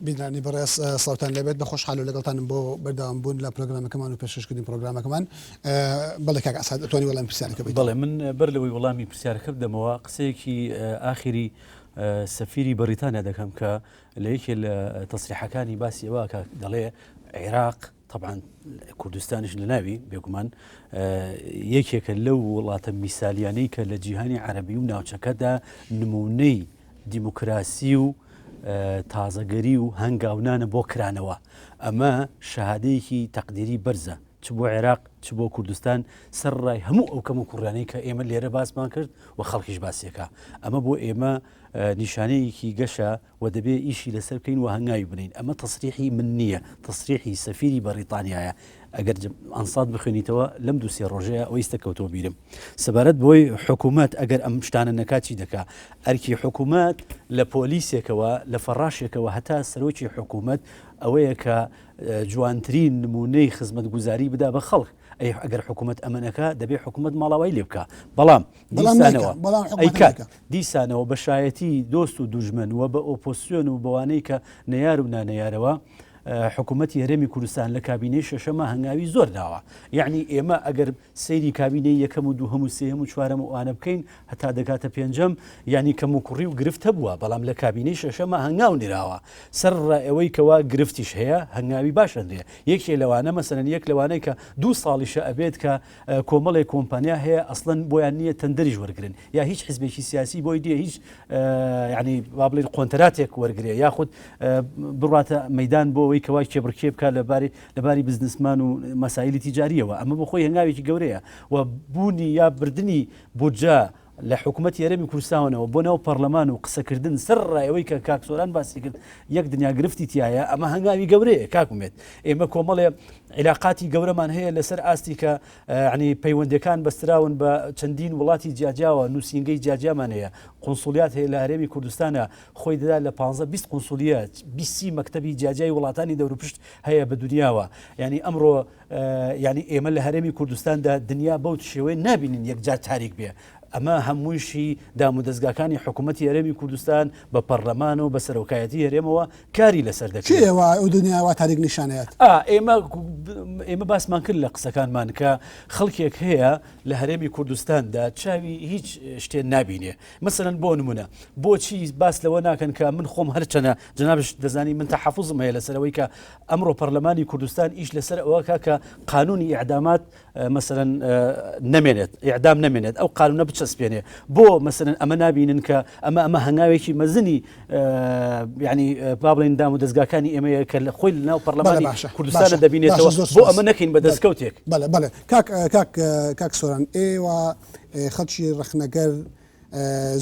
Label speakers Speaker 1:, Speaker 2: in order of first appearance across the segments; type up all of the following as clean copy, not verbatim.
Speaker 1: بینەرانی بەڕێز سڵاوتان لێبێت بە خۆشحاڵی لەگەڵتانم بۆ بەردەوام بوون لە پرۆگرامەکەمان و پێشکەشکردنی پرۆگرامەکەمان بەڵێ کاک ئەسعەد ئەتوانی وەڵامی پرسیارەکە
Speaker 2: بەڵێ من بەر لەوەی وەڵامی پرسیارەکە بدەمەوە قسەیەکی ئاخری سەفیری بەریتانیا دەکەم کە لە یەکێ لە تەسریحەکانی باسی ئەوە کە دەڵێ عێراق طبعا کوردستانیش لە ناوی بێگومان یەکێکە لەو وڵاتە میسالیانەی کە لە جیهانی عەربی و ناوچەکەدا نمونەی دیموکراسی و تازەگەری و هەنگاونانە بۆ کرانەوە ئەمە شەهادەیەکی تەقدیری بەرزە چ بۆ عێراق چ بۆ کوردستان سەرڕای هەموو ئەو کەم و کوڕیانەی کە ئێمە لێرە باسمان کرد و خەڵکیش باسیەکە ئەمە بۆ ئێمە نیشانەیەکی گەشە و دەبێ ئیشی لەسەر بکەین و هەنگاوی بنین ئەمە تەسریحی من نییە تەسریحی سەفیری بەڕیتانیایە ئەگەر ئەنسات بخوێنیتەوە لەم دوو سێ ڕۆژەیە ئەوەی ئیستە کەوتەوە بیرم سەبارەت بۆی حکوومەت ئەگەر ئەم شتانە نەکات چی دەکا ئەرکی حکوومەت لە پۆلیسێکەوە لە فەڕاشێکەوە هەتا سەرۆکی حکوومەت ئەوەیە کە جوانترین نمونەی خزمەتگوزاری بدا بە خەڵک ئەی ئەگەر حکوومەت ئەمە نەکا دەبێ حکوومەت ماڵاوای لێ بکا بەڵام دیسانەوە ئەیکات دیسانەوە بە شایەتی دۆست و دوژمن و بە ئۆپۆسیۆن و بەوانەی کە نەیار و نانەیارەوە حکوومەتی هەرێمی کوردستان لە کابینەی شەشەما هەنگاوی زۆر ناوە یعنی ئێمە ئەگەر سەیری کابینەی یەکەم و دووهەم و سێهەم و چوارەم و ئەوانە بکەین هەتا دەگاتە پێنجەم یعنی کەم و کوڕی و گرفت هەبووە بەڵام لە کابینەی شەشەما هەنگاو نراوە سەر ڕای ئەوەی کەوا گرفتیش هەیە هەنگاوی باش ئەنرێ یەکێ لەوانە مەسەلەن یەک لەوانەی کە دوو ساڵیشە ئەبێت کە کۆمەڵێک کۆمپانیا هەیە ئەسڵەن بۆیان نییە تەندەریش وەرگن یا هیچ حزبێکی سیاسی بۆی نییە هیچ ینی با بڵێن قۆنتەراتێک وەرگێ یاخود بڕاتە مەدان بۆ ئەوەی کەوا کێبڕکێ بکات لەباری لەباری بزنسمان و مەسایلی تیجاریەوە ئەمە بۆ خۆی هەنگاوێکی گەورەیە و بوونی یا بردننی بودجە لە حکومەتی هەرێمی کوردستانەوە بۆ ناو پەرلەمان و قسەکردن سەر ڕای ئەوەی کە کاک سۆران باسی کرد یەک دنیا گرفتی تایە ئەمە هەنگاوی گەورەیە کاک ئومێد ئێمە کۆمەڵێ عیلاقاتی گەورەمان هەیە لەسەر ئاستی کە ینی پەیوەندەکان بەستراون بە چەندین وڵاتی جیاجیاوە نووسینگەی جیاجیامان هەیە قونسولیات هەیە لە هەرێمی کوردستانە خۆی دەدا لە 15 20 قونسولیە 20 مەکتەبی جیاجیای وڵاتانی دەوروپشت هەیە بە دنیاوە یعنی ئەمڕۆ یانی ئێمە لە هەرێمی کوردستاندا دنیا بەو شێوەیە نابینین یەکجار تاریک بێ ئەمە هەموویشی دامودەزگاکانی حکوومەتی هەرێمی کوردستان بە پەرلەمان و بە سەرۆکایەتی هەرێمەوە کاری لەسەر دەکرێت.
Speaker 1: کێیە وا ئەو دنیا وا تاریک نیشانەیات؟
Speaker 2: ئا ئێمە ئێمە باسمان کرد لە قسەکانمان کە خەڵکێک هەیە لە هەرێمی کوردستاندا چاوی هیچ شتێ نابینێ مەسەلەن بۆ نمونە بۆچی باس لەوە ناکەن کە من خۆم هەرچەنە جەنابش دەزانی من تەحەفوزم هەیە لەسەر ئەوەی کە ئەمڕۆ پەرلەمانی کوردستان ئیش لەسەر ئەوە کا کە قانونی ئیعدامات مەسەلەن نەمێنێت ئیعدام نەمێنێت ئەو قانونە بچەسپێنێ بۆ مەسەلەن ئەمە نابینن کە ئەمە ئەمە هەنگاوێکی مەزنی یعنی با بڵێن دام و دەستگاکانی ئێمەیە کە لە خۆی لەناو پەرلەمانی کوردستانە دەبینێتەوە بۆ ئەمە نەکەین بە دەستکەوتێک
Speaker 1: بەڵێ بەڵێ کاک کاک کاک سۆران ئێوە خەڵکی ڕەخنەگەر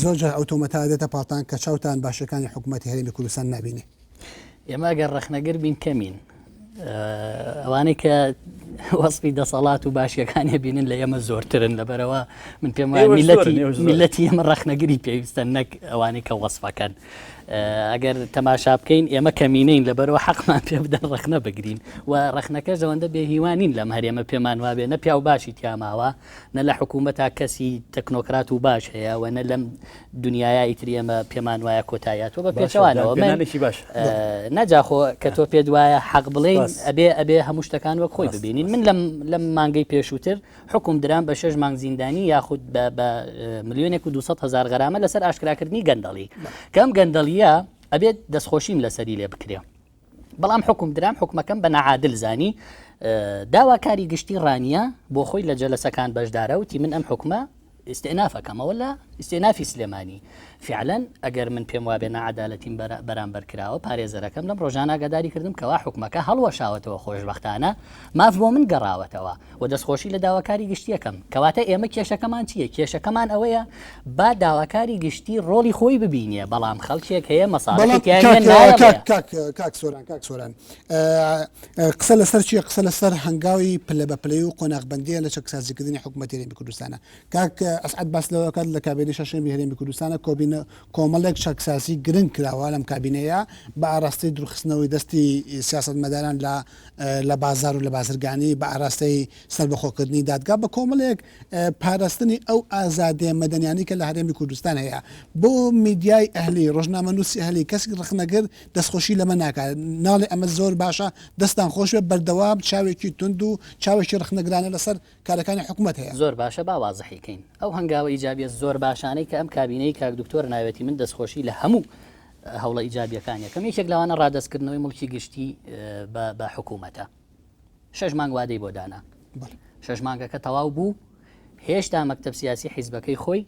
Speaker 1: زۆر جار ئەو تۆمەتە دێتە پاڵتان کە چاوتان باشەکانی حکوومەتی هەرێمی کوردستان نابینێ.
Speaker 3: ئێمە گەر ڕەخنەگر بین کەمین ئەوانەی کە وەسفی دەسەڵات و باشیەکانی بینن لە ئێمە زۆرترن لەبەرەوە من پێم وایە میلەتی میلەتی ئێمە ڕەخنەگری پێویستە نەک ئەوانەی کە وەسفەکەن ئەگەر تەماشا بکەین ئێمە کەمینەین لەبەرەوە حەقمان پێ بدەن ڕەخنە بگرین و ڕەخنەکە ژەوەندە بێ هیوانین لەم هەرێمە پێمان وابێ نە پیاو باشی تیاماوە نە لە حکوومەتا کەسی تەکنۆکرات و باش هەیە و نە لەم دنیایا ئیتر ئێمە پێمان وایە کۆتاییاتوە بە پێچەوانەوە من نەجاخۆ کە تۆ پێت وایە حەق بڵێین ئەبێ ئەبێ هەموو شتەکان وەک خۆی ببینین من لەم لەم مانگەی پێشووتر حکوم درام بە شش مانگ زیندانی یاخود بە ملیۆنێک و 200 هزار غەرامە لەسەر ئاشکراکردنی گەندەڵی کەم گەندەڵیە ئەبێت دەستخۆشیم لەسەری لێ بکرێ بەڵام حوکم درام حوکمەکەم بە ناعادل زانی داواکاری گشتی ڕانیە بۆ خۆی لە جەلەسەکان بەشدارە وتی من ئەم حوکمە ئیستئناف ئەکەمەوە لە ئیستئنافی سلێمانی فعلا ئەگەر من پێم وابێ ناعەدالەتیم بەرامبەر کراوە پارێزەرەکەم لەم ڕۆژانە ئاگاداری کردم کەوا حوکمەکە هەڵوەشاوەتەوە خۆشبەختانە ماف بۆ من گەڕاوەتەوە و دەستخۆشی لە داواکاری گشتیەکەم کەواتە ئێمە کێشەکەمان چییە کێشەکەمان ئەوەیە با داواکاری گشتی ڕۆڵی خۆی ببینێ بەڵام خەڵکێک هەیە مەساڵحی
Speaker 1: کاک سۆران کاک سۆران قسە لەسەر چیە قسە لەسەر هەنگاوی پلە بە پلەی و قۆناغبندیە لە چەکسازیکردنی حکوومەتی هەرێمی کوردستانە کاک. ئەسعەد باس لەوە کات لە کابینەی شەشەمی هەرێمی کوردستانە کۆبینە کۆمەڵێک چاکسازی گرنگ کراوە لەم کابینەیە بە ئاراستەی دوورخستنەوەی دەستی سیاسەتمەداران لە لە بازار و لە بازرگانی بە ئاراستەی سەربەخۆکردنی دادگا بە کۆمەڵێک پاراستنی ئەو ئازادیە مەدەنیانەی کە لە هەرێمی کوردستان هەیە بۆ میدیای ئەهلی ڕۆژنامەنووسی ئەهلی کەسی ڕەخنەگر دەستخۆشی لەمە ناکات ناڵێ ئەمە زۆر باشە دەستان خۆش بێت بەردەوام چاوێکی توند و چاوێکی ڕەخنەگرانە لەسەر کارەکانی حکومەت هەیە.
Speaker 3: زۆر باشە با وازحی کەین ئەو هەنگاوە ئیجابیە زۆر باشانەی کە ئەم کابینەی کاک دکتۆر ناوێتی من دەستخۆشی لە هەموو هەوڵە ئیجابیەکان یەکەم یەکێک لەوانە ڕادەستکردنەوەی موڵکی گشتی بە حکوومەتە شش مانگ وادەی بۆ دانا شش مانگەکە تەواو بوو هێشتا مەکتب سیاسی حیزبەکەی خۆی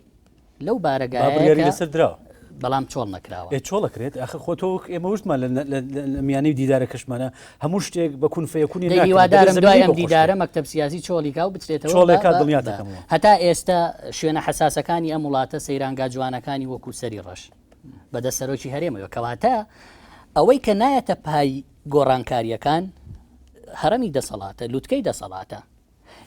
Speaker 3: لەو بارەگایە
Speaker 2: لەسەر دراوە
Speaker 3: بەڵام چۆڵ نەکراوە
Speaker 2: ئێ چۆڵ ئەکرێت ئاخر خۆ تۆ وەک ئێمە وشتمان لە میانەی دیدارەکەشمانە هەموو شتێک بە کون فەیەکونی
Speaker 3: دەی هیوادارم دوای ئەم دیدارە مەکتەب سیاسی چۆڵی کا و بچرێتەوە
Speaker 2: چۆڵێکا دڵنیات دەکەمەوە.
Speaker 3: هەتا ئێستا شوێنە حەساسەکانی ئەم وڵاتە سەیرانگا جوانەکانی وەکو سەری ڕەش بەدەست سەرۆکی هەرێمەوە کەواتە ئەوەی کە نایەتە پای گۆڕانکاریەکان هەرەمی دەسەڵاتە لوتکەی دەسەڵاتە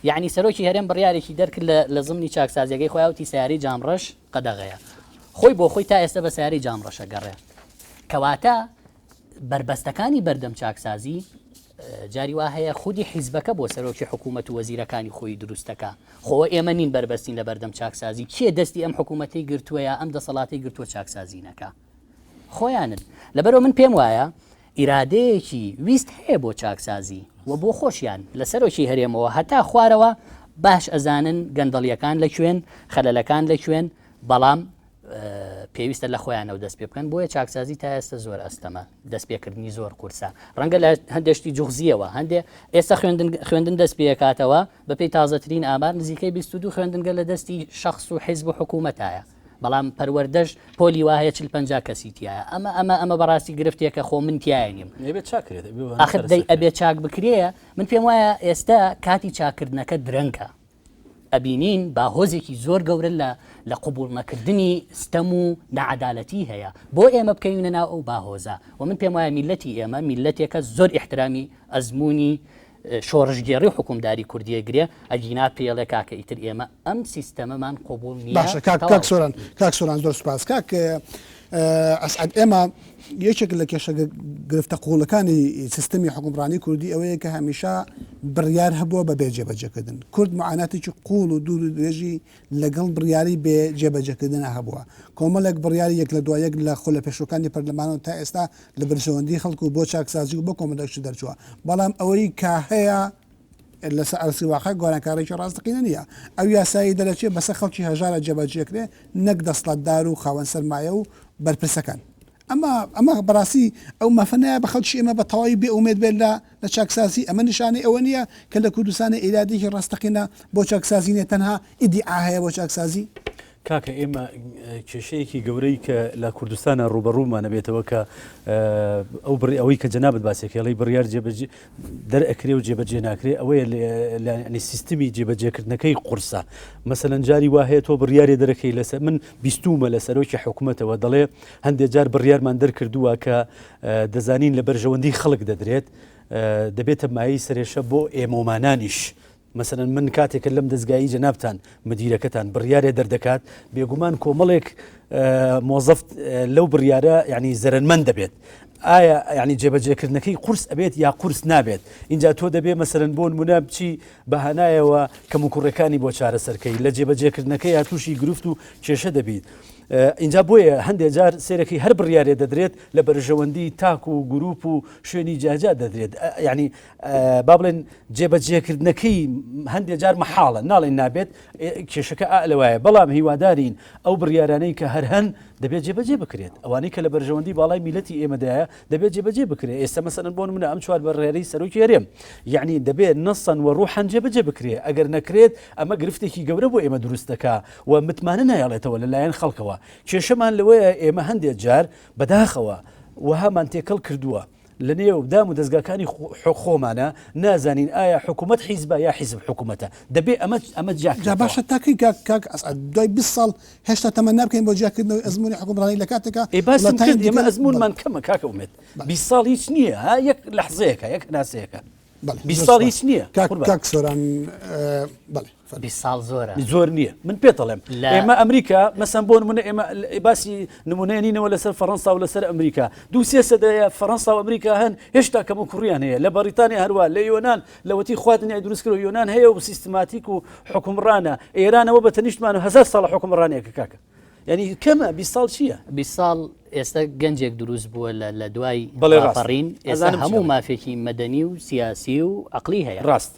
Speaker 3: یەعنی سەرۆکی هەرێم بڕیارێکی دەرکرد لە لە زمنی چاکسازیەکەی خۆیا وتی سەیارەی جامڕەش قەدەغەیە خۆی بۆ خۆی تا ئێستا بە سەیارەی جامڕەشە گەڕێ کەواتە بەربەستەکانی بەردەم چاکسازی جاری وا هەیە خودی حیزبەکە بۆ سەرۆکی حکوومەت و وەزیرەکانی خۆی دروستەکە خۆ ئێمە نین بەربەستین لە بەردەم چاکسازی کێ دەستی ئەم حکوومەتەی گرتووە یا ئەم دەسەڵاتی گرتووە چاکسازی نەکا خۆیانن لەبەرەوە من پێم وایە ئیرادەیەکی ویست هەیە بۆ چاکسازی و بۆ خۆشیان لە سەرۆکی هەرێمەوە هەتا خوارەوە باش ئەزانن گەندەڵیەکان لە کوێن، خەلەلەکان لە کوێن، بەڵام پێویستە لە خۆیانەوە دەست پێ بکەن، بۆیە چاکسازی تا ئێستا زۆر ئەستەمە، دەست پێکردنی زۆر قورسە، ڕەنگە لە هەندێک شتی جوغزیەوە هەندێ ئێستا خوێندن خوێندن دەست پێکاتەوە بەپێی تازەترین ئامار نزیکەی 22 خوێندنگە لە دەستی شخص و حیزب و حکوومەتایە. بەڵام پەروەردەش پۆلی وا هەیە 40 50 کەسی تایە ئەمە ئەمە ئەمە بەڕاستی گرفتێکە خۆ من تایە نیم
Speaker 2: ئەبێ چاک کرێت ئەبێ
Speaker 3: وانە ئاخر دەی
Speaker 2: چارەسەر
Speaker 3: ئەبێ چاک بکرێ من پێم وایە ئێستا کاتی چاکردنەکە درەنگە ئەبینین باهۆزێکی زۆر گەورە لە لە قبوڵ نەکردنی ستەم و نەعەدالەتی هەیە بۆ ئێمە بکەوینە ناو ئەو باهۆزە و من پێم وایە میلەتی ئێمە میلەتێکە زۆر ئیحترامی ئەزموونی شۆڕشگێڕی و حوکمداری کوردیە گرێ ئەگینا پێڵێ کاکە ئیتر ئێمە ئەم سیستەمەمان قبوڵ نیە
Speaker 1: باشە کاک کاک سۆران کاک سۆران زۆر سوپاس کاک ئەسعەد ئێمە یەکێک لە کێشە گرفتە قوڵەکانی سیستمی حکومڕانی کوردی ئەوەیە کە هەمیشە بڕیار هەبووە بە بێ جێبەجێکردن کورد معاناتێکی قوڵ و دوور و درێژی لەگەڵ بڕیاری بێ جێبەجێکردنە هەبووە کۆمەڵێک بڕیاری یەک لە دوای یەک لە خولە پێشوەکانی پەرلەمانەوە تا ئێستا لە بەرژەوەندی خەڵک و بۆ چاکسازی و بۆ کۆمەڵێک شت دەرچووە، بەڵام ئەوەی کە هەیە لەسەر ئەرزی واقع گۆرانکاریی ڕاستەقینە نییە. ئەو یاسایەی دەرەچێ بەسەر خەڵکی هەژارا جێبەجێکرێ نەک دەسڵاتدار و خاوەن سەرمایە و بەرپرسەکان. ئەمە ئەمە بەڕاستی ئەو مافە نایە بە خەڵکی ئێمە بە تەواوی بێ ئومێد بێت لە لە چاکسازی. ئەمە نیشانەی ئەوە نییە کە لە کوردستانێ ئیرادەیەکی ڕاستەقینە بۆ چاکسازی نییە تەنها ئیدیعا هەیە بۆ چاکسازی؟
Speaker 2: کاکە ئێمە کێشەیەکی گەورەی کە لە کوردستانە ڕوبەڕوومانە بێتەوە کە ئەو بڕی ئەوەی کە جەنابەت باسێکێڵی بڕیار جێبەجێ دەرئەکرێ و جێبەجێ ناکرێ ئەوەیە لەنی سیستمی جێبەجێکردنەکەی قورسە مەسەلەن جاری وا هەیە تۆ بڕیارێ دەرەکەی لەسەر من بیستومە لە سەرۆکی حکوومەتەوە دەڵێ هەندێک جار بڕیارمان دەرکردووە کە دەزانین لە بەرژەوەندی خەڵک دەدرێت دەبێتە مایەی سەرێشە بۆ ئێمەمانانیش مەسەلەن من کاتێک کە لەم دەزگایی جەنابتان مدیرەکەتان بڕیارێ دەردەکات بێگومان کۆمەڵێک مۆزەف لەو بڕیارە یعنی زەرەرمەند دەبێت ئایا یعنی جێبەجێکردنەکەی قورس ئەبێت یا قورس نابێت اینجا تۆ دەبێ مەسەرەن بۆ نمونە بچی بەهانایەوە کەموکوڕەکانی بۆ چارەسەرکەی لە جێبەجێکردنەکەی یا تووشی گرفت و کێشە دەبیت اینجا بۆیە هەندێک جار سێرەکەی هەر بڕیارێ دەدرێت لە بەرژەوەندی تاک و گروپ و شوێنی جاجا دەدرێت یعنی با بڵێن جێبەجێکردنەکەی هەندێک جار مەحاڵە ناڵێن نابێت کێشەکە ئا لەوایە بەڵام هیوادارین ئەو بڕیارانەی کە هەر هەن دەبێت جێبەجێ بکرێت ئەوانەی کە لە بەرژەوەندی باڵای میلەتی ئێمەدایە دەبێت جێبەجێ بکرێت ئێستا مەسەلەن بۆ نمونە ئەم چوار بڕیارەی سەرۆکی هەرێم یعنی دەبێت نەسەن و ڕوحەن جێبەجێ بکرێت ئەگەر نەکرێت ئەمە گرفتێکی گەورە بۆ ئێمە دروست دەکا و متمانە نایەڵێتەوە لەلایەن خەڵکەوە کێشەمان لەوەیە ئێمە هەندێک جار بەداخەوە وەهامان تێکەڵ کردووە لە نێو دام و دەزگاکانی خۆمانە نازانین ئایا حکوومەت حیزبە یا حیزب حکوومەتە دەبێ ئەمە ئەمە جیا
Speaker 1: جا باشە تاکەی کاک کاک ئەسعەد دوای 20 ساڵ هێشتا تەمەنا بکەین بۆ جیاکردنەوەی ئەزموونی حوکمڕانی لە کاتێکا
Speaker 2: ئێ باسم
Speaker 1: وڵاتانی
Speaker 2: کرد ئێمە
Speaker 1: دیکە
Speaker 2: ئەزموونمان کەمە کاکە ئومێد 20 ساڵ هیچ نییە ها یەک لەحزەیەکە یەک هەناسەیەکە. 20 ساڵ هیچ نییە
Speaker 1: کاک سۆران بەڵێ.
Speaker 3: 20 ساڵ زۆرە.
Speaker 2: زۆر نییە من پێت دەڵێم ئێمە ئەمریکا مەسەن بۆ نمونە ئێمە باسی نمونەیەنینەوە لەسەر فەڕەنسا و لەسەر ئەمریکا دوو سێ سەدەیە فەڕەنسا و ئەمریکا هەن هێشتا کەم و کوڕیان هەیە لە بەریتانیا هەروە لە یۆناان لەوەتی خوا دنیای دروست کرد یۆناان هەیە و سیستماتیک و حکومڕانە ئێرانەوە بە تەنیشتمان و هەزار ساڵە حکومڕانێکە کاکە یعنی کەمە 20 ساڵ چییە؟
Speaker 3: 20 ساڵ ئێستا گەنجێک دروست بووە لە دوای ڕاپەڕین ئێستا هەموو مافێکی مەدەنی و سیاسی و عەقڵی هەیە.
Speaker 2: ڕاست.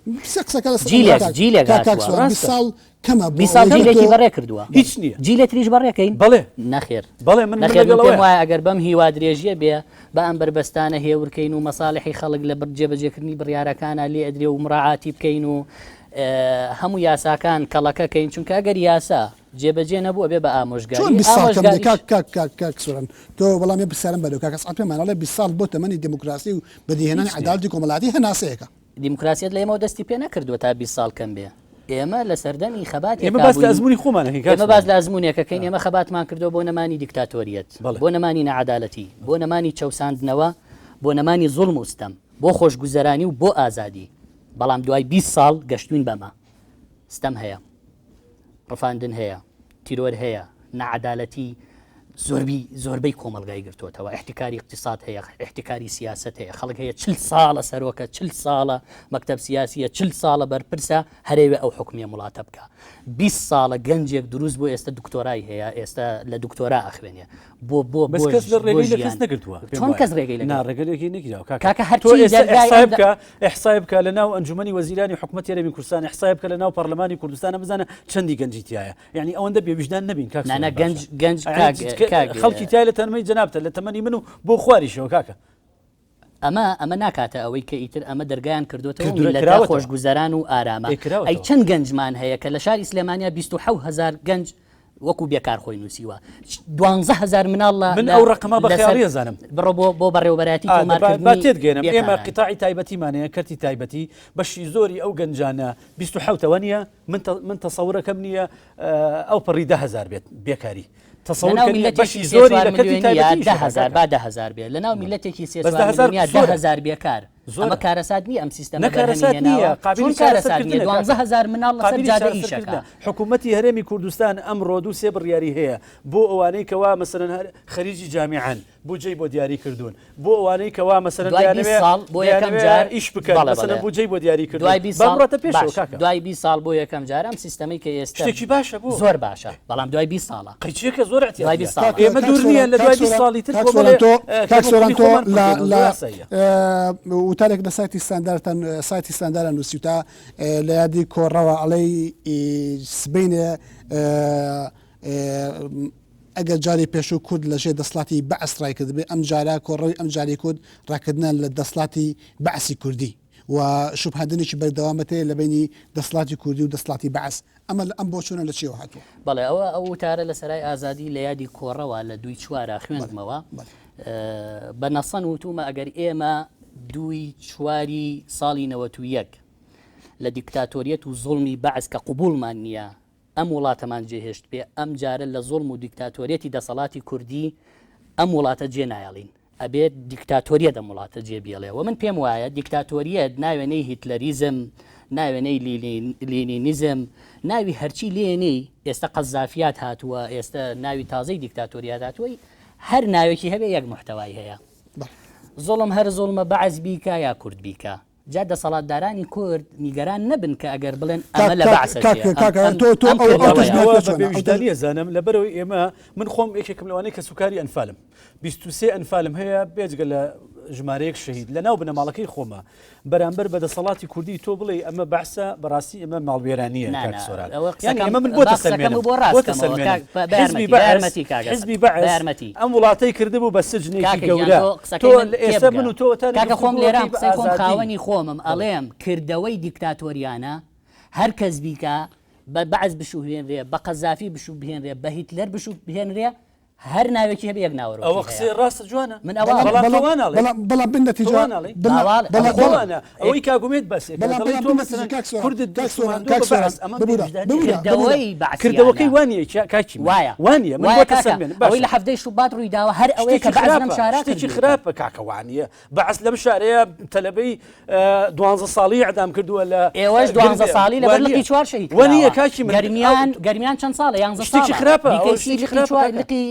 Speaker 3: جیلێک جیلێک هاتووە.
Speaker 1: 20 ساڵ کەمە
Speaker 3: بۆ 20 ساڵ جیلێکی بەڕێ کردووە.
Speaker 2: هیچ نییە.
Speaker 3: جیلێ تریش بەڕێکەین؟
Speaker 2: بەڵێ.
Speaker 3: نەخێر.
Speaker 2: بەڵێ من
Speaker 3: نەخێر من پێم وایە ئەگەر بەم هیوا درێژیە بێ با ئەم بەربەستانە هێورکەین و مەساڵحی خەڵک لە جێبەجێکردنی بڕیارەکانا لێ ئەدرێ و مراعاتی بکەین و هەموو یاساکان کەڵەکە کەین چونکە ئەگەر یاسا جێبەجێ نەبوو ئەبێ بە ئامۆژگاری
Speaker 1: چۆن 20 ساڵ کەم
Speaker 3: ئامۆژگاریش
Speaker 1: کاک کاک کاک کاک سۆران تۆ وەڵام یە پرسیارم بەرەوە کاک ئەسعەد پێمان ئەڵێ 20 ساڵ بۆ تەمەنی دێموکراسی و بەدیهێنانی
Speaker 2: هیچ نییە.
Speaker 1: عەدالەتی کۆمەڵایەتی هەناسەیەکە.
Speaker 3: دیموکراسیەت لە ئێمەوە دەستی پێ نەکردووە تا 20 ساڵ کەم بێ ئێمە لە سەردەمی خەباتێکا
Speaker 2: ئێمە باس لە
Speaker 3: بووین
Speaker 2: ئەزموونی خۆمان ئەکەین کاک
Speaker 3: ئێمە باس
Speaker 2: سۆران.
Speaker 3: لە ئەزموونێکەکەین ئێمە خەباتمان کردووە بۆ نەمانی دیکتاتۆریەت
Speaker 2: بەڵێ.
Speaker 3: بۆ نەمانی ناعەدالەتی بۆ نەمانی چەوساندنەوە بۆ نەمانی زوڵم و ستەم بۆ خۆشگوزەرانی و بۆ ئازادی بەڵام دوای 20 ساڵ گەشتوین بەمە ستەم هەیە ڕفاندن هەیە، تیرۆر هەیە، ناعەدالەتی زۆربی زۆربەی کۆمەڵگای گرتووەتەوە، ئیحتیکاری ئیقتیساد هەیە، ئیحتیکاری سیاسەت هەیە، خەڵک هەیە چل ساڵە سەرۆکە، چل ساڵە مەکتەب سیاسیە، چل ساڵە بەرپرسە، هەرەوێ ئەو حوکمی ئەم وڵاتە بکا. 20 ساڵە گەنجێک دروست بوو ئێستا دکتۆرای هەیە، ئێستا لە دکتۆرا ئەخوێنێ. بۆ بۆ
Speaker 2: بەس
Speaker 3: بۆ
Speaker 2: کەس لە
Speaker 3: بۆ
Speaker 2: ڕێگەی لە کەس
Speaker 3: ژیان.
Speaker 2: نەگرتووە پێم
Speaker 3: چۆن
Speaker 2: وایە.
Speaker 3: کەس ڕێگەی لە
Speaker 2: نا ڕێگە لێکی نەگیراوە کاکە.
Speaker 3: کاکە
Speaker 2: تۆ
Speaker 3: هەرچی
Speaker 2: ئێستا
Speaker 3: دەرگای
Speaker 2: ئیحسای
Speaker 3: ئەم
Speaker 2: بکە ئیحسای بکە لە ناو ئەنجومەنی وەزیرانی حکومەتی هەرێمی کوردستان ئیحسای بکە لە ناو پەرلەمانی کوردستانە بزانە چەندی گەنجی تیایە یعنی ئەوەندە بێویژدان نەبین کاک
Speaker 3: نا نا
Speaker 2: سۆران
Speaker 3: گەنج
Speaker 2: باشە
Speaker 3: گەنج
Speaker 2: یعنی
Speaker 3: کاک کاک
Speaker 2: خەڵکی تیایە لە تەمەنی جەنابتە لە تەمەنی من و بۆ خواریشەوە کاکە.
Speaker 3: ئەمە ئەمە ناکاتە ئەوەی کە ئیتر ئەمە دەرگایان کردۆتەوە و
Speaker 2: کردوە
Speaker 3: میللەتە
Speaker 2: کراوەتەوە.
Speaker 3: خۆشگوزەران و ئارامە
Speaker 2: ئەی
Speaker 3: ئەی
Speaker 2: کراوەتەوە.
Speaker 3: چەند گەنجمان هەیە کە لە شاری سلێمانیا 27 هەزار گەنج وەکو بێکار خۆی نووسیوە 12 هەزار مناڵ لە
Speaker 2: من
Speaker 3: لە
Speaker 2: ئەو ڕەقەمە بە
Speaker 3: لەسەر
Speaker 2: خەیاڵی ئەزانم.
Speaker 3: بڕۆ بۆ بۆ بەڕێوەبەرایەتی
Speaker 2: ئا دە با با
Speaker 3: تۆمارکردنی
Speaker 2: تێتگەیەنم ئێمە
Speaker 3: بێکاران.
Speaker 2: قیتاعی تایبەتیمان هەیە کەرتی تایبەتی بەشی زۆری ئەو گەنجانە 27 ەوە نییە من تە من تەسەورەکەم نییە ئەو پەڕی 10,000 بێت بێکاری تەسەور
Speaker 3: لەناو
Speaker 2: کە نییە
Speaker 3: میللەتێکی
Speaker 2: بەشی
Speaker 3: سێ
Speaker 2: زۆری
Speaker 3: چوار
Speaker 2: لە کەرتی
Speaker 3: ملیۆنیە
Speaker 2: تایبەتی
Speaker 3: دە
Speaker 2: ئیشەکە
Speaker 3: هەزار
Speaker 2: کاکە
Speaker 3: با 10,000 بێ لەناو میللەتێکی سێ
Speaker 2: بەس
Speaker 3: چوار
Speaker 2: 10,000
Speaker 3: ملیۆنیە دە
Speaker 2: زۆرە
Speaker 3: هەزار بێکار ئەمە
Speaker 2: زۆرە
Speaker 3: کارەسات نییە ئەم سیستەمە
Speaker 2: نە
Speaker 3: بەرهەمی
Speaker 2: کارەسات نییە
Speaker 3: هێناوە
Speaker 2: قابلی
Speaker 3: چۆن کارەسات نییە
Speaker 2: چارەسەرکردنە
Speaker 3: دوانزە
Speaker 2: کاکە
Speaker 3: هەزار مناڵ لەسەر
Speaker 2: قابلی
Speaker 3: جادە ئیشەکا
Speaker 2: چارەسەرکردنە حکوومەتی هەرێمی کوردستان ئەمڕۆ دوو سێ بڕیاری هەیە بۆ ئەوانەی کەوا مەسەلەن هەر خەریجی جامیعەن بودجەی بۆ دیاری کردوون بۆ ئەوانەی کەوا مەسەلەن
Speaker 3: دوای 20
Speaker 2: دەیانەوێ
Speaker 3: ساڵ بۆ یەکەم
Speaker 2: دەیانەوێ
Speaker 3: جار
Speaker 2: ئیش بکەن
Speaker 3: بەڵێ
Speaker 2: مەسەلەن
Speaker 3: بەڵێ
Speaker 2: بودجەی بۆ دیاری کردوون
Speaker 3: دوای 20
Speaker 2: با
Speaker 3: ساڵ
Speaker 2: بڕاتە پێشەوە
Speaker 3: باش
Speaker 2: کاکە
Speaker 3: دوای 20 ساڵ بۆ یەکەم جار ئەم سیستەمەی کە ئێستا
Speaker 2: شتێکی باشە بۆ
Speaker 3: زۆر باشە بەڵام دوای 20 ساڵە
Speaker 2: قەیچیەکە زۆر
Speaker 3: دوای
Speaker 2: اعتیادیە
Speaker 3: 20 ساڵە
Speaker 2: ئێمە
Speaker 1: کاک
Speaker 2: دوور نییە
Speaker 1: سۆران
Speaker 2: لە
Speaker 1: کاک
Speaker 2: دوای 20
Speaker 1: سۆران
Speaker 2: ساڵی تر
Speaker 1: کاک
Speaker 2: کۆمەڵێ
Speaker 1: سۆران تۆ کاک
Speaker 2: کەم و
Speaker 1: سۆران
Speaker 2: کوڕی
Speaker 1: تۆ
Speaker 2: خۆمان
Speaker 1: لە
Speaker 2: پڕکەینەوە
Speaker 1: لە
Speaker 2: زۆر ئاساییە
Speaker 1: وتارێک لە سایتی ستاندارتان سایتی ستاندارە نووسیوتە لە یادی کۆڕەوە ئەڵێی سبەینێ ئەگەر جاری پێشوو کورد لە ژێر دەسڵاتی بەعس ڕایکردبێ ئەم جارە کۆڕەوی ئەم جاری کورد ڕاکردنە لە دەسڵاتی بەعسی کوردی و شوبهاندنێکی بەردەوامت هەیە لە بەینی دەسڵاتی کوردی و دەسڵاتی بەعس ئەمە ئەم بۆچوونە لە چیەوە هاتووە؟
Speaker 3: بەڵێ ئەوە ئەو وتارە لە سەرای ئازادی لە یادی کۆڕەوە لە دووی چوارا خوێندمەوە بە نەسەن وتومە ئەگەر ئێمە دووی چواری ساڵی 91 لە دیکتاتۆریەت و زوڵمی بەعس کە قوبوڵمان نییە ئەم وڵاتەمان جێهێشتبێ، ئەم جارە لە زوڵم و دیکتاتۆریەتی دەسەڵاتی کوردی ئەم وڵاتە جێ نایەڵین. ئەبێت دیکتاتۆریەت ئەم وڵاتە جێ بێڵێ و من پێم وایە دیکتاتۆریەت ناوێنەی هیتلەریزم، ناوێنەی لینینیزم، ناوی هەرچی لێ نێی، ئێستە قەزافیات هاتووە، ئێستە ناوی تازەی دیکتاتۆریات هاتووە، هەر ناوێکی هەبێ یەک موحتەوای هەیە. زوڵم هەر زوڵمە بەعس بیکا یا کورد بیکا. جا دەسەڵاتدارانی کورد نیگەران نەبن کە ئەگەر بڵێن ئەمە لە بەعس ئەچێ، ئەم کردەوەیە.
Speaker 2: ئەوە بە بێویژدانی ئەزانم، لەبەرئەوەی ئێمە، من خۆم یەکێکم لەوانەی کەسوکاری ئەنفالم، 23 ئەنفالم هەیە بێجگە لە ژمارەیەک شەهید لەناو بنەماڵەکەی خۆمە، بەرامبەر بە دەسەڵاتی کوردی تۆ بڵێی ئەمە بەعسە، بەڕاستی ئەمە ماڵوێرانییە کاک سۆران. یانی ئەمە من بۆ تەسەلمێنم، بۆ تەسەلمێنم حزبی بەعس، حزبی بەعس ئەم وڵاتەی کردبوو بە سجنێکی گەورە، تۆ ئێستا من و تۆ تا
Speaker 3: کاکە خۆم لێرام قسەی خۆم خاوەنی خۆمم ئەڵێم کردەوەی دیکتاتۆریانە هەر کەس بیکا بە بەعس بشوهێنرێ بە قەزافی بشوبهێنرێ بە هیتلەر بشوبهێنرێ. هەر ناوێکی هەبێ یەک ناوەرۆکی
Speaker 2: ئەوە
Speaker 3: هەیە.
Speaker 2: قسەی ڕاستە جوانە
Speaker 3: من ئەوە
Speaker 2: بەڵام
Speaker 3: ئەڵێم.
Speaker 2: تۆ وا ناڵێی.
Speaker 1: بەڵام بەڵام بن
Speaker 2: تۆ
Speaker 1: نەتیجە
Speaker 2: وا ناڵێی.
Speaker 1: بن
Speaker 3: باواڵ
Speaker 1: بەڵام
Speaker 3: ئەوە
Speaker 1: بەڵام
Speaker 2: وانە ئەوەی کاک ئومێد باسێ کە
Speaker 1: بەڵام
Speaker 2: دەڵێی
Speaker 1: بەڵام
Speaker 2: تۆ
Speaker 1: بن
Speaker 2: مەسەلەن
Speaker 1: نەتیجە کاک سۆران
Speaker 2: کوردت
Speaker 1: کاک سۆران
Speaker 2: دەسوماندووە
Speaker 1: کاک
Speaker 2: بە
Speaker 1: سۆران
Speaker 2: بەعس ئەمە
Speaker 1: ببورە
Speaker 2: بێویژدانییە.
Speaker 1: ببورە ببورە
Speaker 3: کردەوەی
Speaker 2: کردەوەکەی
Speaker 3: بەعسیانە
Speaker 2: وا نییە کیا کاکی من
Speaker 3: وایە
Speaker 2: وا نییە من
Speaker 3: وایە
Speaker 2: بۆ
Speaker 3: کاکە
Speaker 2: تەسەلمێنم
Speaker 3: ئەوەی
Speaker 2: باشە
Speaker 3: لە حەڤدەی شوبات ڕووی داوە هەر ئەوەیە
Speaker 2: شتێکی
Speaker 3: کە بەعس لەم
Speaker 2: خراپە
Speaker 3: شارە
Speaker 2: شتێکی
Speaker 3: کردوویەتە.
Speaker 2: خراپە کاکە وا نییە بەعس لەم شارەیە تەلەبەی دوانزە ساڵی ئیعدام کردووە لە
Speaker 3: ئێوەش دوانزە
Speaker 2: گردێ
Speaker 3: ساڵی
Speaker 2: وا
Speaker 3: لەبەر لقی
Speaker 2: نییە
Speaker 3: چوار شەهید
Speaker 2: وا نییە
Speaker 3: کراوە
Speaker 2: کاکی من
Speaker 3: گەرمیان گەرمیان چەند ساڵە یانزە
Speaker 2: شتێکی
Speaker 3: ساڵە
Speaker 2: خراپە ئەوە
Speaker 3: بیکەیسی
Speaker 2: شتێکی
Speaker 3: لقی
Speaker 2: خراپە
Speaker 3: چوار
Speaker 2: کاکە
Speaker 3: لقی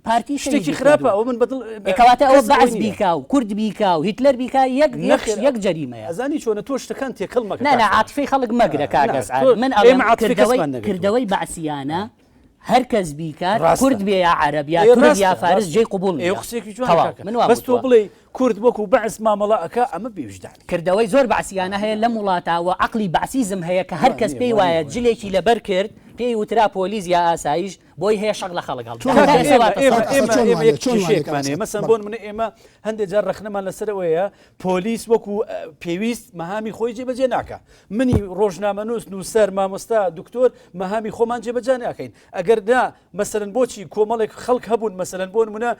Speaker 3: پارتی
Speaker 2: شتێکی
Speaker 3: شەهیدی
Speaker 2: خراپە
Speaker 3: کردووە
Speaker 2: ئەوە من بەدڵ
Speaker 3: ئێ کەواتە ئەوە
Speaker 2: کەس
Speaker 3: بەعس
Speaker 2: ئەوەی نییە
Speaker 3: بیکا و کورد بیکا و هیتلەر بیکا یەک یەک
Speaker 2: نەخێر
Speaker 3: یەک جەریمەیە
Speaker 2: ئەزانی چۆنە تۆ شتەکان تێکەڵ مەکە
Speaker 3: نا نا
Speaker 2: کاک
Speaker 3: عاتفەی خەڵک مەگرە کاک
Speaker 2: نا
Speaker 3: ئەسعد
Speaker 2: تۆ
Speaker 3: من ئەڵێم
Speaker 2: ئێمە عاتفەی
Speaker 3: کردەوەی
Speaker 2: کەسمان نەگرتووە
Speaker 3: کردەوەی بەعسیانە هەر کەس بیکات
Speaker 2: ڕاستە
Speaker 3: کورد بێ یا عەرەب یا
Speaker 2: ئێ
Speaker 3: تورک یا
Speaker 2: ڕاستە
Speaker 3: فارس
Speaker 2: ڕاستە
Speaker 3: جێی قبوڵ
Speaker 2: ئێ
Speaker 3: نییە
Speaker 2: قسەیەکی جوانە
Speaker 3: تەواو
Speaker 2: کاکە
Speaker 3: من وام
Speaker 2: بەس تۆ
Speaker 3: وتووە.
Speaker 2: بڵێی کورد وەکو بەعس مامەڵە ئەکا ئەمە بێویژدانی
Speaker 3: کردەوەی زۆر بەعسیانە هەیە لەم وڵاتە و عەقڵی بەعسیزم هەیە کە هەر
Speaker 2: وا
Speaker 3: کەس
Speaker 2: نییە
Speaker 3: پێی
Speaker 2: وا نییە
Speaker 3: وایە
Speaker 2: وا نییە.
Speaker 3: جلێکی لەبەر کرد پێی وترا پۆلیس یا ئاسایش بۆی هەیە شەق لە خەڵک هەڵبدا
Speaker 1: چۆن
Speaker 3: هەتا
Speaker 2: کاکە
Speaker 3: ئێستا
Speaker 2: ئێمە
Speaker 3: وا
Speaker 2: ئێمە
Speaker 3: تەسەور
Speaker 2: ئێمە
Speaker 1: ئەسا چۆن
Speaker 2: ئێمە
Speaker 1: وانیە
Speaker 2: یەک
Speaker 1: چۆن وانیە کاک
Speaker 2: کێشەیەکمان هەیە
Speaker 1: ئەسعد
Speaker 2: مەسەن
Speaker 1: بەڵێ
Speaker 2: بۆ نمونە ئێمە هەندێک جار ڕەخنەمان لەسەر ئەوەیە پۆلیس وەکو پێویست مەهامی خۆی جێبەجێ ناکا منی ڕۆژنامەنووس نووسەر مامۆستا دکتۆر مەهامی خۆمان جێبەجا ناکەین ئەگەر نا مەسەلەن بۆچی کۆمەڵێک خەڵک هەبوون مەسەلەن بۆ نمونە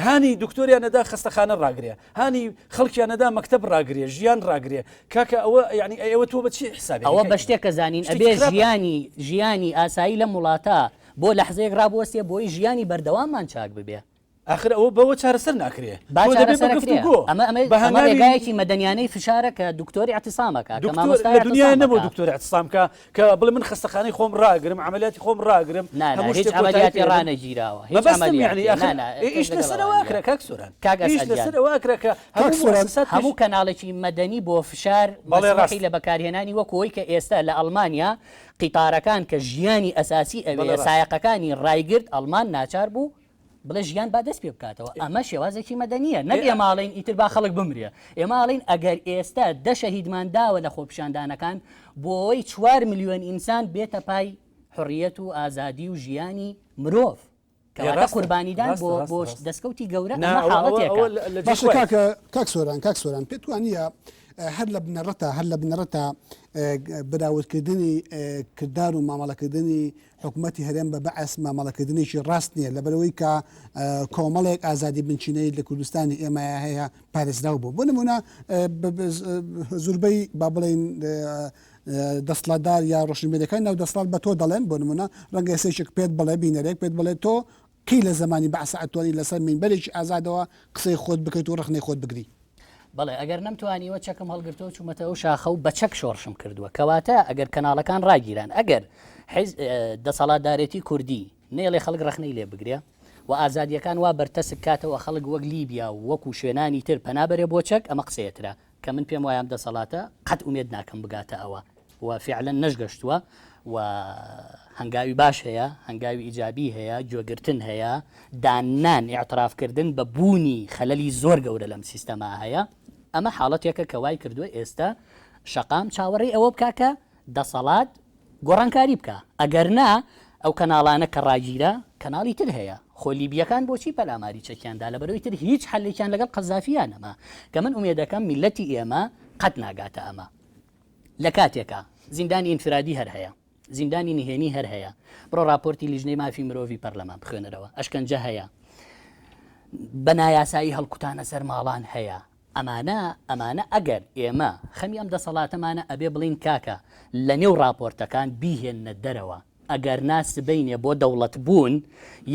Speaker 2: هانی دکتۆریان نەدا خەستەخانە ڕاگرێ هانی خەڵکیان نەدا مەکتەب ڕاگرێ ژیان ڕاگرێ کاکە ئەوە یعنی ئەوە تۆ بە چی حسابێک
Speaker 3: ئەوە بە شتێک کە زانین
Speaker 2: شتێکی
Speaker 3: ئەبێ
Speaker 2: خراپە.
Speaker 3: ژیانی ژیانی ئاسایی لەم وڵاتە بۆ لەحزەیەک ڕابوەستێ بۆی ژیانی بەردەواممان چاک ببێ.
Speaker 2: ئاخر ئەوە بەوە چارەسەر ناکرێ
Speaker 3: با
Speaker 2: تۆ دەبێ بە
Speaker 3: چارەسەر ئەکرێ.
Speaker 2: گفتوگۆ
Speaker 3: ئەمە ئەمە
Speaker 2: بە
Speaker 3: ئەمە
Speaker 2: هەنگاوی
Speaker 3: ڕێگایەکی مەدەنیانەی فشارە کە دکتۆر ئیعتصام ئەکا کە
Speaker 2: دکتۆر
Speaker 3: مامۆستای
Speaker 2: لە دنیایا
Speaker 3: ئیعتصام
Speaker 2: نەبووە
Speaker 3: ئەکا.
Speaker 2: دکتۆر ئیعتصام کا کە بڵێ من خەستەخانەی خۆم ڕاگرم عەمەلیاتی خۆم ڕاگرم
Speaker 3: نا نا
Speaker 2: هەموو
Speaker 3: هیچ
Speaker 2: شتێک کۆتایی
Speaker 3: عەمەلیاتێ
Speaker 2: پێ بێنم.
Speaker 3: ڕانەگیراوە هیچ
Speaker 2: مەبەستم یەعنی
Speaker 3: عەمەلیاتێ
Speaker 2: ئاخر
Speaker 3: نا نا
Speaker 2: ئێ
Speaker 3: کەس
Speaker 2: ئیش
Speaker 3: لەگەڵ
Speaker 2: لەسەر
Speaker 3: ئەوە
Speaker 2: ئەوە
Speaker 3: نییە.
Speaker 2: ئەکرا کاک سۆران
Speaker 3: کاک
Speaker 2: ئیش
Speaker 3: ئەسعەد گیان
Speaker 2: لەسەر ئەوە ئەکرا کە
Speaker 1: کاک
Speaker 2: هەموو
Speaker 1: سۆران
Speaker 2: موئەسەسات پێش
Speaker 3: هەموو کەناڵێکی مەدەنی بۆ فشار
Speaker 2: بەڵێ
Speaker 3: مەسموحی
Speaker 2: ڕاست
Speaker 3: لە بەکارهێنانی وەکو ئەوەی کە ئێستا لە ئەڵمانیا قیتارەکان کە ژیانی ئەساسی
Speaker 2: بەڵێ
Speaker 3: ئەوێیە
Speaker 2: ڕاست
Speaker 3: سایەقەکانی ڕایگرت ئەڵمان ناچار بوو بڵێ ژیان با دەست پێ بکاتەوە ئەمە شێوازێکی مەدەنییە نەک ئێمە ئەڵێین ئیتر با خەڵک بمرێ ئێمە ئەڵێین ئەگەر ئێستا دە شەهیدمان داوە لە خۆپیشاندانەکان بۆ ئەوەی چوار ملیۆن ئینسان بێتە پای حڕیەت و ئازادی و ژیانی مرۆڤ کەواتە قوربانیدان بۆ بۆ دەستکەوتی گەورە ئەمە حاڵەتێکە.
Speaker 1: باشە کاکە کاک سۆران کاک سۆران پێت وانییە هەر لە بنەڕەتا هەر لە بنەڕەتا بەراوردکردنی کردار و مامەڵەکردنی حکومەتی هەرێم بە بەعس مامەڵەکردنێکی ڕاست نییە، لەبەرئەوەی کە کۆمەڵێک ئازادی بنچینەیی لە کوردستانی ئێمەیا هەیە پارێزراو بوو. بۆ نموونە زوربەی با بڵێین دەسڵاتدار یا ڕۆشنبیرەکانی ناو دەسڵات بە تۆ دەڵێن بۆ نموونە ڕەنگە ئێستا یەکێک پێت بڵێ بینەرێک پێت بڵێ تۆ کەی لە زەمانی بەعسا ئەتوانی لەسەر مینبەرێکی ئازادەوە قسەی خۆت بکەیت و ڕەخنەی خۆت بگری؟
Speaker 3: بەڵێ ئەگەر نەمتوانیوە چەکم هەڵگرتووە چوومەتە ئەو شاخە و بە چەک شۆڕشم کردووە کەواتە ئەگەر کەناڵەکان ڕاگیران ئەگەر دەسەڵاتدارێتی کوردی نێڵێ خەڵک ڕەخنەی لێ بگرێ و ئازادیەکان وا بەرتەسک کاتەوە خەڵک وەک لیبیا و وەکو شوێنانی تر پەنابەرێ بۆ چەک ئەمە قسەیەترە کە من پێم وایە ئەم دەسەڵاتە قەت ئومێد ناکەم بگاتە ئەوە و فیعلەن نەشگەشتووە و هەنگاوی باش هەیە، هەنگاوی ئیجابی هەیە، گوێگرتن هەیە، داننان، ئیعتراف کردن بە بوونی خەلەلی زۆر گەورە لەم سیستەما هەیە. ئەمە حاڵەتێکە کە وای کردووە ئێستا شەقام چاوەڕێی ئەوە بکا کە دەسەڵات گۆڕانکاری بکا، ئەگەر نا ئەو کەناڵانە کە ڕاگیرا کەناڵی تر هەیە، خۆ لیبیەکان بۆچی پەلاماری چەکیان دا لەبەرئەوەی تر هیچ حەلێکیان لەگەڵ قەزافیا نەما، کە من ئومێدەکەم میللەتی ئێمە قەت ناگاتە ئەمە. لە کاتێکا زیندانی ئینفرادی هەر هەیە، زیندانی نهێنی هەر هەیە، بڕۆ ڕاپۆرتی لیژنەی مافی مرۆڤی پەرلەمان بخوێنەرەوە، ئەشکەنجە هەیە، بە نایاسایی هەڵکوتانە سەر ماڵان هەیە، ئەمانە ئەمانە ئەگەر ئێمە خەمی ئەم دەسەڵاتەمانە ئەبێ بڵێین کاکە لە نێو ڕاپۆرتەکان بیهێننە دەرەوە، ئەگەر نا سبەینێ بۆ دەوڵەت بوون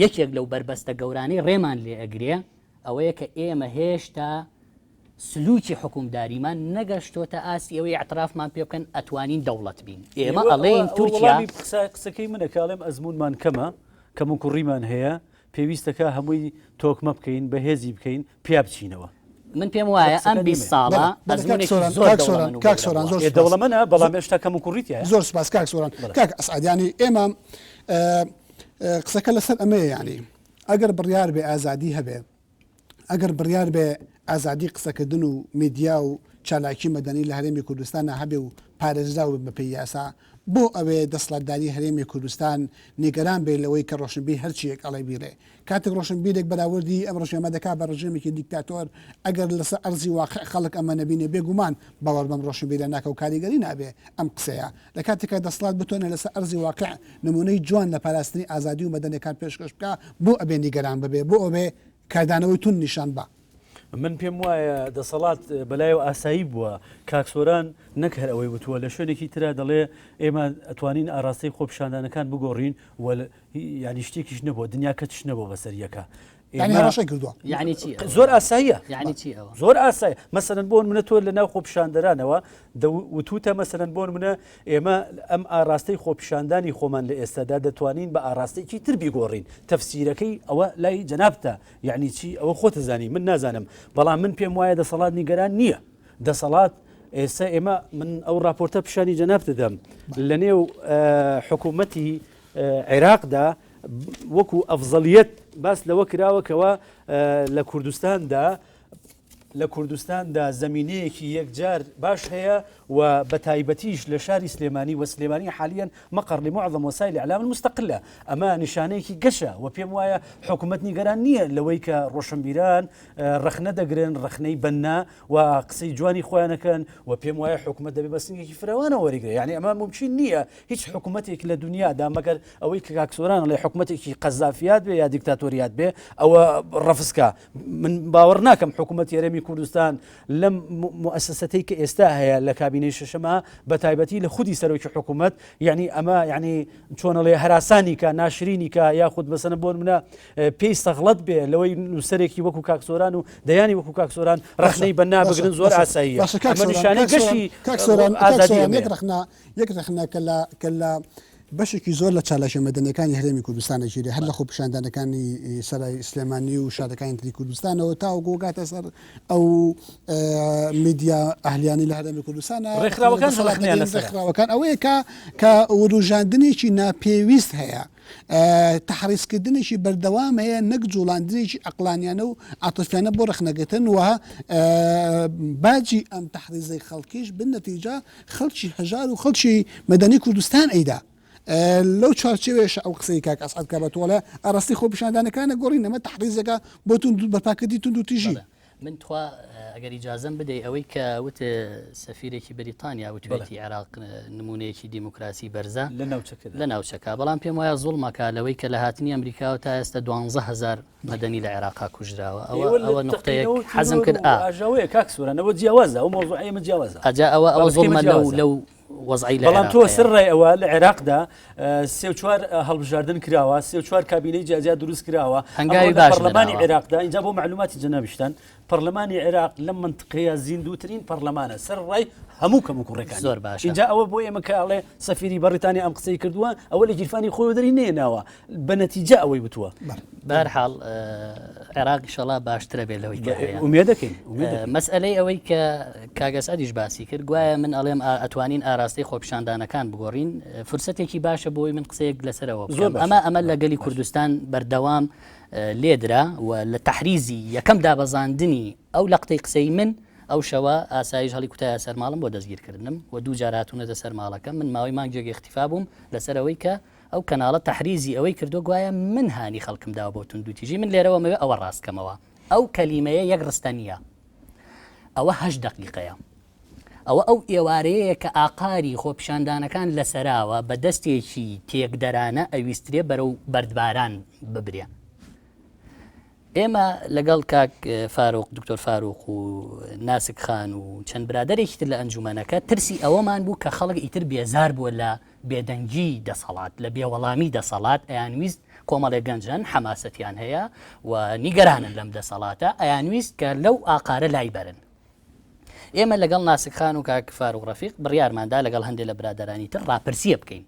Speaker 3: یەکێک لەو بەربەستە گەورانەی ڕێمان لێ ئەگرێ ئەوەیە کە ئێمە هێشتا سلوکی حوکمداریمان نەگەشتۆتە ئاستی ئەوەی ئیعترافمان پێ بکەن ئەتوانین دەوڵەت بین. ئێمە ئەڵێین تورکیا.
Speaker 2: وەڵامی قسەکەی منە کە ئەڵێم ئەزموونمان کەمە، کەموکوڕیمان هەیە، پێویستەکا هەمووی تۆکمە بکەین، بەهێزی بکەین، پیا بچینەوە.
Speaker 3: من پێم وایە ئەم 20 ساڵە ئەزموونێکی زۆر دەوڵەمەن و
Speaker 1: کاک سۆران زۆر
Speaker 2: ئێ دەوڵەمەنە بەڵام هێشتا کەموکوڕی تیایە.
Speaker 1: زۆر سوپاس کاک سۆران. کاک ئەسعەد یانی ئێمە قسەکە لەسەر ئەمەیە یانی ئەگەر بڕیار بێ ئازادی هەبێ ئەگەر بڕیار بێ ئازادی قسەکردن و میدیا و چالاکی مەدەنی لە هەرێمی کوردستانا هەبێ و پارێزراو بێ بەپێی یاسا. بۆ ئەوێ دەسڵاتداری هەرێمی کوردستان نیگەران بێ لەوەی کە ڕۆشنبیر هەرچیەک ئەڵێ بیڵێ؟ کاتێک ڕۆشنبیرێک بەراوردی ئەم ڕژێمە دەکا بە ڕژێمێکی دیکتاتۆر، ئەگەر لەسەر ئەرزی واقع خەڵک ئەمە نەبینێ بێگومان باوەڕ بەم ڕۆشنبیرە ناکا و کاریگەری نابێ ئەم قسەیە. لە کاتێکا دەسڵات بتوانێ لەسەر ئەرزی واقع نمونەی جوان لە پاراستنی ئازادی و مەدەنیەکان پێشکەش بکا، بۆ ئەبێ نیگەران ببێ؟ بۆ ئەبێ کاردانەوەی توند نیشان با؟
Speaker 2: من پێم وایە دەسەڵات بەلایەوە ئاسایی بووە کاک سۆران نەک هەر ئەوەی وتووە لە شوێنێکی ترا دەڵێ ئێمە ئەتوانین ئاراستەی خۆپیشاندانەکان بگۆڕین و یعنی شتێکیش نەبووە دنیا کەچش نەبووە بەسەر یەکە
Speaker 1: یعنی هەڕەشەی کردووە
Speaker 3: یعنی چی ئەوە؟
Speaker 2: زۆر ئاساییە
Speaker 3: یعنی چی ئەوە؟
Speaker 2: زۆر ئاسایە مەسەلەن بۆ منە تۆ لە ناو خۆپیشاندەرانەوە وتوتە مەسەلەن بۆ منە ئێمە ئەم ئاراستەی خۆپیشاندانی خۆمان لە ئێستادا دەتوانین بە ئاراستەیەکی تر بیگۆڕین تەفسیرەکەی ئەوە لای جەنابتە یعنی چی ئەوە خۆتە زانی من نازانم بەڵام من پێم وایە دەسەڵات نیگەران نییە دەسەڵات ئێستا ئێمە من ئەو راپۆرتە پیشانی جەناب دەدەم لە نێو حکوومەتی عێراقدا وەکو ئەفزەلیەت باس لەوە کراوە کەوا لە کوردستاندا لە کوردستاندا زمینەیەکی یەکجار باش هەیە و بە تایبەتیش لە شاری سلێمانی و سلێمانی حالیان مقر لمعظم وسائل الاعلام المستقلە ئەمە نیشانەیەکی گەشە و پێم وایە حکوومەت نیگەران نییە لەوەی کە ڕۆشنبیران ڕەخنە دەگرن ڕەخنەی بەننا و قسەی جوانی خۆیانەکەن و پێم وایە حکوومەت دەبێ بە سنگێکی فراوانەوە وەریگرێ یعنی ئەمە ممکن نییە هیچ حکوومەتێک لە دنیادا مەگەر ئەوەی کە کاک سۆران ئەڵێ حکوومەتێکی قەزافیات بێ یا دیکتاتۆریات بێ ئەوە ڕەفزکا من باوەڕ ناکەم حکوومەتی هەرێمی کوردستان لەم موئەسەسەتەی کە ئێستا هەیە لە کابینەی شەشەما بە تایبەتی لە خودی سەرۆکی حکوومەت یعنی ئەمە یعنی چۆنەڵێ هەراسانی کە ناشرینی کە یاخود بەسەنە بۆن منە پێی سەغڵەت بێ لەوەی نووسەرێکی وەکو کاک سۆران و دەیانی وەکو کاک سۆران ڕەخنەی بەنا بگرن زۆر ئاساییە ئەمە نیشانەی گەشی ئازادی ئێمەیە.
Speaker 1: یەک ڕەخنە کە لە کە لە بەشێکی زۆر لە چالاکیە مەدەنیەکانی هەرێمی کوردستان ئەگیرێ هەر لە خۆپیشاندانەکانی سەرای سلێمانی و شارەکانی تری کوردستانەوە تاوەکو گاتە سەر ئەو میدیا ئەهلیانی لە هەرێمی کوردستانە
Speaker 2: ڕێکخراوەکان ڕەخنەیان لەسەرە.
Speaker 1: ڕێکخراوەکان ئەوەیە کە کە وروژاندنێکی ناپێویست هەیە تەحریزکردنێکی بەردەوام هەیە نەک جوڵاندنێکی ئەقلانیانە و عاتفیانە بۆ ڕەخنەگرتن و باجی ئەم تەحریزەی خەڵکیش بالنتیجە خەڵکی هەژار و خەڵکی مەدەنی کوردستان ئەیدا. لەو چوارچێوەیەشە ئەو قسەی کاک ئەسعەد کە بە تۆڵە ئاراستەی خۆپیشاندانەکانە گۆڕین ئەمە تەحریزێکە بۆ توند بەرپاکردنی توندوتیژی.
Speaker 3: بەڵێ من تخوا ئەگەر ئیجازەم بدەی ئەوەی کە وت سەفیرێکی بەریتانیا وتوێتی عێراق نمونەیەکی دیموکراسی بەرزە
Speaker 2: لە ناوچەکە
Speaker 3: لە ناوچەکە بەڵام پێم وایە زوڵمەکە لەوەی کە لە هاتنی ئەمریکاوە تا ئێستا 12000 مەدەنی لە عێراقا کوژراوە ئەوە ئەوە نقطەیەک حەزم کرد ئا
Speaker 2: ئاژاوەیە کاک سۆران ئەوە جیاوازە ئەو مەوزوعەی ئێمە جیاوازە
Speaker 3: ئەجا ئەوە ئەوە زوڵمە لەو لەو وەزعی لە
Speaker 2: بەڵام تۆ سەر ڕای ئەوە لە عێراقدا سێ و چوار هەڵبژاردن کراوە سێ و چوار کابینەی جیاجیا دروست کراوە
Speaker 3: هەنگاوی باش
Speaker 2: پەرلەمانی عێراقدا اینجا بۆ معلوماتی جەنابیشتان پەرلەمانی عێراق لەم مەنتقەیە زیندووترین پەرلەمانە سەر ڕای هەموو کەم و کوڕەکان
Speaker 3: زۆر باشە
Speaker 2: اینجا ئەوە بۆ ئێمە کە ئەڵێ سەفیری بەڕیتانیا ئەم قسەی کردووە ئەوە لە گیرفانی خۆی دەری نێناوە بە نەتیجە ئەوەی وتووە.
Speaker 3: بەهەرحاڵ عێراق ئیشەڵا باشترە بێت لەوەی کە هەیە.
Speaker 2: ئومێدەکەین.
Speaker 3: مەسئەلەی ئەوەی کە کاک ئەسعەدیش باسی کرد گوایە من ئەڵێم ئەتوانین ئاراستەی خۆپیشاندانەکان بگۆڕین فرسەتێکی باشە بۆی من قسەیەک لەسەرەوە بکەم ئەمە ئەمە لە گەلی کوردستان بەردەوام لێدرا و لە تەحریزی یەکەم دابەزاندنی ئەو لەقتەی قسەی من ئەو شەوە ئاسایش هەڵی کوتایە سەر ماڵم بۆ دەستگیرکردنم و دوو جار هاتوونەتە سەر ماڵەکەم من ماوەی مانگێک ئیختیفا بووم لەسەر ئەوەی کە ئەو کەناڵە تەحریزی ئەوەی کردووە گوایە من هانی خەڵکم داوە بۆ توندوتیژی من لێرەوە مەوێ ئەوە ڕاست کەمەوە ئەو کەلیمەیە یەک ڕستە نییە ئەوە هەشت دەقیقەیە ئەوە ئەو ئێوارەیە کە ئاقاری خۆپیشاندانەکان لە سەراوە بە دەستێکی تێکدەرانە ئەویسترێ بەرەو بەردباران ببرێ ئێمە لەگەڵ کاک فاروق، دکتۆر فاروق و ناسک خان و چەند برادەرێکی تر لە ئەنجومەنەکە ترسی ئەوەمان بوو کە خەڵک ئیتر بێزار بووە لە بێدەنگی دەسەڵات، لە بێوەڵامی دەسەڵات، ئەیانویست کۆمەڵێک گەنج هەن حەماسەتیان هەیە و نیگەرانن لەم دەسەڵاتە، ئەیانویست کە لەو ئاقارە لای بەرن. ئێمە لەگەڵ ناسک خان و کاک فاروق ڕەفیق بڕیارمان دا لەگەڵ هەندێک لە برادەرانی تر ڕاپرسییە بکەین.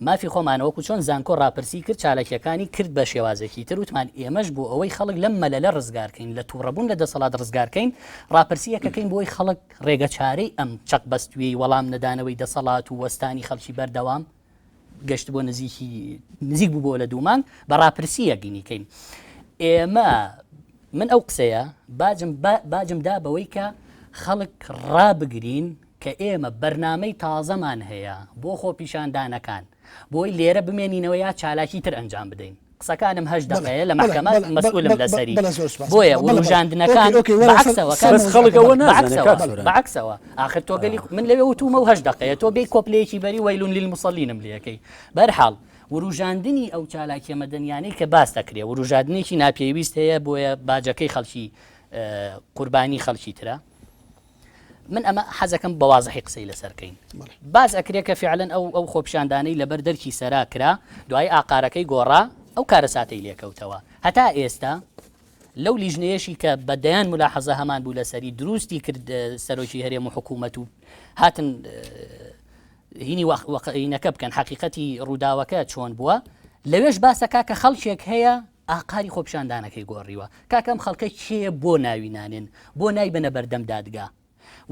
Speaker 3: مافی خۆمانە وەکو چۆن زانکۆ ڕاپرسی کرد چالاکیەکانی کرد بە شێوازێکی تر وتمان ئێمەش بۆ ئەوەی خەڵک لەم مەلەلە ڕزگارکەین لە توڕەبوون لە دەسەڵات ڕزگارکەین ڕاپرسیەکەکەین بۆی خەڵک ڕێگە چارەی ئەم چەق بەستویەی وەڵام نەدانەوەی دەسەڵات و وەستانی خەڵکی بەردەوام گەشت بۆ نزیکی نزیک بوو بۆ لە دوو مانگ بە ڕاپرسیە گینیکەین ئێمە من ئەو قسەیە باجم باجم دا بەوەی کە خەڵک ڕابگرین. کە ئێمە بەرنامەی تازەمان هەیە بۆ خۆپیشاندانەکان بۆی لێرە بمێنینەوە یا چالاکی تر ئەنجام بدەین. قسەکانم هەشت دەقەیە لە مەحکەمە مەسئولم لەسەری بۆیە وروژاندنەکان بەعەکسەوە
Speaker 2: بەس خەڵک ئەوە نازانێت کاک سۆران.
Speaker 3: بەعەکسەوە ئاخر تۆ گەلی من لەوێ وتومە و هەشت دەقەیە تۆ بێی کۆپلەیەکی بەری وەیلون للمصلینم لێکەی بەرحاڵ وروژاندنی ئەو چالاکیە مەدەنیانەی کە باس دەکرێ وروژاندنێکی ناپێویست هەیە بۆیە باجەکەی خەڵکی قوربانی خەڵکی ترە من ئەمە حەزەکەم بە وازحی قسەی لەسەر کەین باس ئەکرێ کە فعلەن ئەو ئەو خۆپیشاندانەی لەبەر دەرکی سەرا کرا دوای ئاقارەکەی گۆڕا ئەو کارەساتەی لێکەوتەوە هەتا ئێستا لەو لیژنەیەشی کە بە دەیان ملاحەزە هەمان بوو لەسەری دروستی کرد سەرۆکی هەرێم و حکوومەت و هاتن هینی وەقینەکە بکەن حقیقەتی ڕووداوەکە چۆن بووە لەوێش باسەکە کە خەڵکێک هەیە ئاقاری خۆپیشاندانەکەی گۆڕیوە. کاکە ئەم خەڵکە کێیە بۆ ناوی نانێن؟ بۆ نایبەنە بەردەم دادگا؟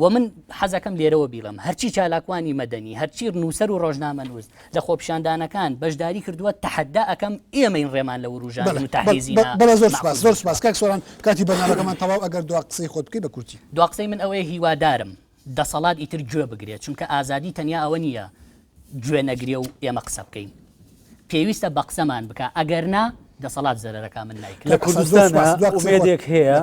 Speaker 3: وە من حەزەکەم لێرەوە بیڵێم هەرچی چالاکوانی مەدەنی هەرچی نووسەر و ڕۆژنامەنووس لە خۆپیشاندانەکان بەشداری کردووە تەحەدا ئەکەم ئێمەین ڕێمان لە وروژاندن و تەحریزی نا
Speaker 1: بەڵێ زۆر سوپاس زۆر سوپاس کاک سۆران کاتی بەرنامەکەمان تەواو ئەگەر دوا قسەی خۆت بکەی بە کورتی.
Speaker 3: دوا قسەی من ئەوەیە هیوادارم دەسەڵات ئیتر گوێ بگرێت، چونکە ئازادی تەنیا ئەوە نییە گوێ نەگرێ و ئێمە قسە بکەین، پێویستە بە قسەمان بکا، ئەگەر نا دەسەڵات زەرەرەکا من نایکەم.
Speaker 2: لە کوردستانا ئومێدێک هەیە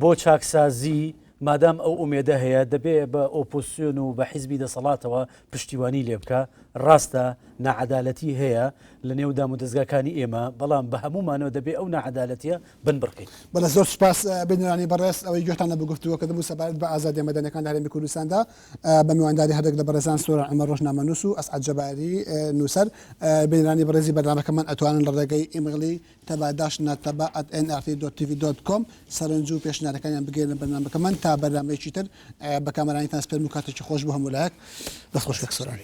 Speaker 2: بۆ چاکسازی، مادام ئەو ئومێدە هەیە دەبێ بە ئۆپۆزسیۆن و بە حیزبی دەسەڵاتەوە پشتیوانی لێ بکا، ڕاستە ناعەدالەتی هەیە لە نێو دامودەزگاکانی ئێمە، بەڵام بە هەموومانەوە دەبێ ئەو ناعەدالەتیە بنبڕکەین.
Speaker 1: بەڵێ زۆر سوپاس بینەرانی بەڕێز ئەوەی گوێتان لە گفتوگۆکردن بوو سەبارەت بە ئازادیە مەدەنیەکان لە هەرێمی کوردستاندا بە میوانداری هەردێک لە بەڕێزان سۆران عومەر ڕۆژنامەنووس و ئەسعەد جەباری نووسەر بینەرانی بەڕێزی بەرنامەکەمان ئەتوانن لە ڕێگەی ئیمەیڵی تەبا dash ناتەبا at nrt dot tv dot com سەرنج و پێشنیارەکانیان بگەیەنە بەرنامەکەمان تا بەرنامەیەکی تر بە کامەرانیتان سپێرم و کاتێکی خۆش بۆ هەموو لایەک دەست خۆش کاک سۆران.